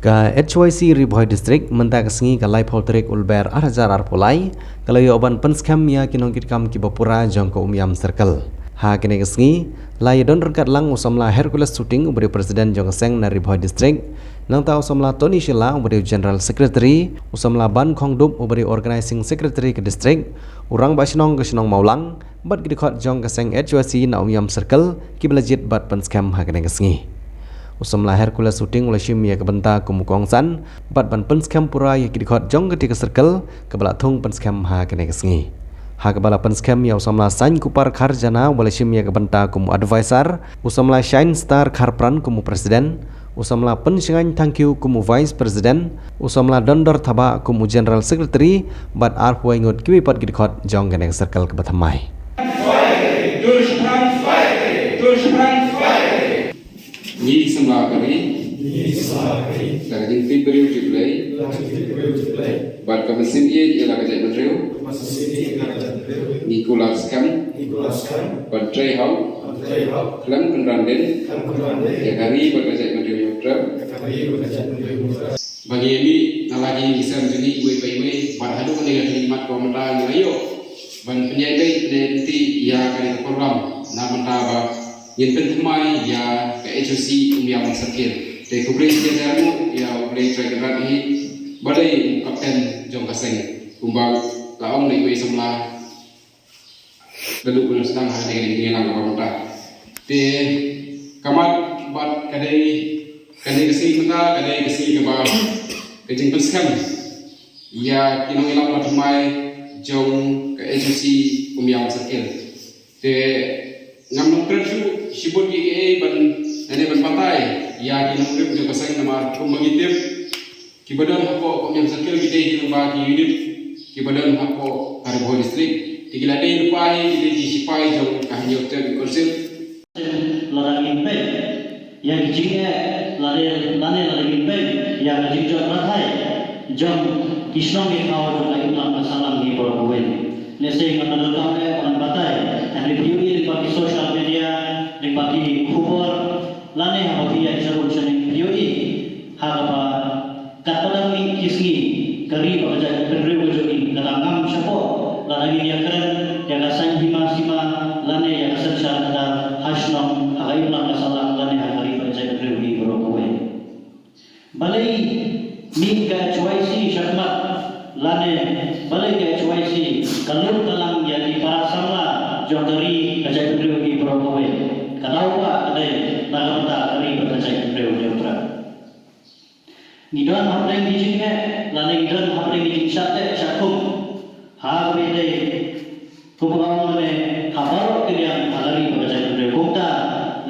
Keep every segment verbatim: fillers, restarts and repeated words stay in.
Ka H Y C Ri Bhoi District mynta ka sngi ka laiphew tarik u Lber ar hajar arphew lai ka la ïoh ban pynskhem ïa ki nongkitkam kiba pura jong ka Umiam Circle. Ha kane ka sngi la ïadon ryngkat lang u samla Hercules Suting uba dei u president jong ka seng na Ri Bhoi District, nangta u samla Tony Shylla uba dei u general secretary, u samla Ban Khongdup uba dei u organising secretary ka district, u rangbah shnong ka shnong Mawlang, bad ki dkhot jong ka seng H Y C na Umiam Circle kiba la jied bad pynskhem ha kane ka sngi. U samla Hercules Suting u la shim ïa ka bynta kum u kongsan bad ban pynskhem pura ïa ki dkhot jong katei ka circle kaba la thung pynskhem ha kane ka sngi. Ha kaba la pynskhem ïa u samla Sainkupar Kharjana uba la shim ïa ka bynta kum u advisor, u samla Shine Star Kharpran kum u president, u samla Pynshngaiñ Thangkhiew kum u vice president, u samla Dondor Thabah kum u general secretary, bad arphew wei ngut kiwei pat ki dkhot jong kane ka circle kaba thymmai. Ngi samla ka ri. Ngi samla ka ri. Da ka jingtip briew tip Blei. Da ka jingtip briew tip Blei. Bad ka mynsiem ïeit ïa la ka jaitbynriew. Bad ka mynsiem ïeit ïa la ka jaitbynriew. Ngi kular skhem. Ngi kular skhem. Ban trei hok. Ban trei hok. Khlem kynran dien. Khlem kynran dien. Ïa ka ri bad ka jaitbynriew Hynñiewtrep. Ïa ka ri bad ka jaitbynriew Hynñiewtrep. Ba ngi ïa mih na la ki ïing ki sem jong ngi iwei pa iwei. Bad haduh kane ka khyllipmat kaba mynta ngi la ïoh ban pynïaid beit pynïaid lynti ïa kane ka program na bynta ba ngin pynthymmai ïa ka H Y C Umiam Circle. Te khublei shibun ïa U Blei Trai Kynrad hi ba dei u kapten jong ka seng. Kumba la ong da iwei i samla, la duh ban sdang ha kane ka dei ngi lang kaba mynta. Te ka mat bad ka dei, ka dei ka sngi mynta ka dei ka sngi kaba ka jingpynskhem ïa ki nongïalam ba thymmai jong ka H Y C Umiam Circle. Te ngam nang kren shuh shibun kiei kiei ban, lane ban batai ïa ki nongrim jong ka seng namar kumba ngi tip, kiba don hapoh ka Umiam Circle ki dei ki lyngba ki unit kiba don hapoh ka Ri Bhoi District. Te ki la dei lypa hi ki dei ki shipai jong ka Hynñiewtrep Youth Council. Lada ngin peit ïa ki jingeh lane, lane lada ngin peit ïa ka jingjot rathai jong ki shnong ki thaw jong ka imlang ka sahlang hi baroh kawei. Lehse ngam da donkam eh ban batai, hynrei phi ïohi lyngba ki social media, lyngba ki khubor, lane haba phi ïaid sharum shaneng phi ïohi ha kaba katba dang mih ki sngi ka ri bad ka jaitbynriew ka jong ngi ka dang ngam shapoh lada ngin ïakren ïa ka saiñ hima sima lane ïa ka synshar khadar ha shnong, ha ka imlang ka sahlang lane ha ka ri bad ka jaitbynriew hi baroh kawei. Balei mih ka H Y C shakhmat lane balei ka H Y C ka lum ka lang ïa ki para samla jong ka ri ka jaitbynriew hi baroh kawei? Ka daw ba ka dei na ka bynta ka ri bad ka jaitbynriew Hynñiewtrep. Ngi don hapdeng ki jingeh lane ngi don hapdeng ki jingshah teh shah khum ha kaba ïadei, kumba ong mynne, ha baroh ki liang ha ka ri bad ka jaitbynriew. Kumta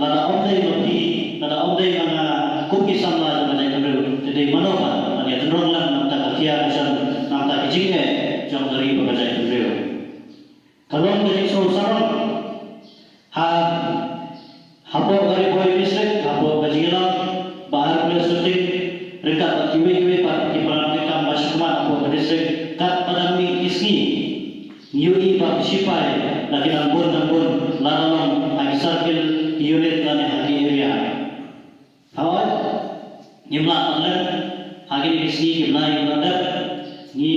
lada ym dei ma phi, lada ym dei ma nga kum ki samla jong ka jaitbynriew, te dei mano pat ban ïa tynrong lang na bynta ka khia ka jong, na bynta ki jingeh jong ka ri bad ka jaitbynriew? Ka long ka jingsngew sarong ha, hapoh ka Ri Bhoi District, hapoh ka jingïalam Bah Hercules Suting ryngkat bad kiwei kiwei pat ki para nongtrei kam ba shakhmat hapoh ka district, katba dang mih ki sngi ngi ïohi ba ki shipai la ki dang bun dang bun, la dang long ha ki circle, ki unit lane ha ki area. Hooid, ngim lah ban leh ha kine ki sngi, ngim lah, ngim lah dep. Ngi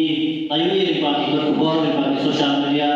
la ïohi lyngba ki kot khubor, lyngba ki social media,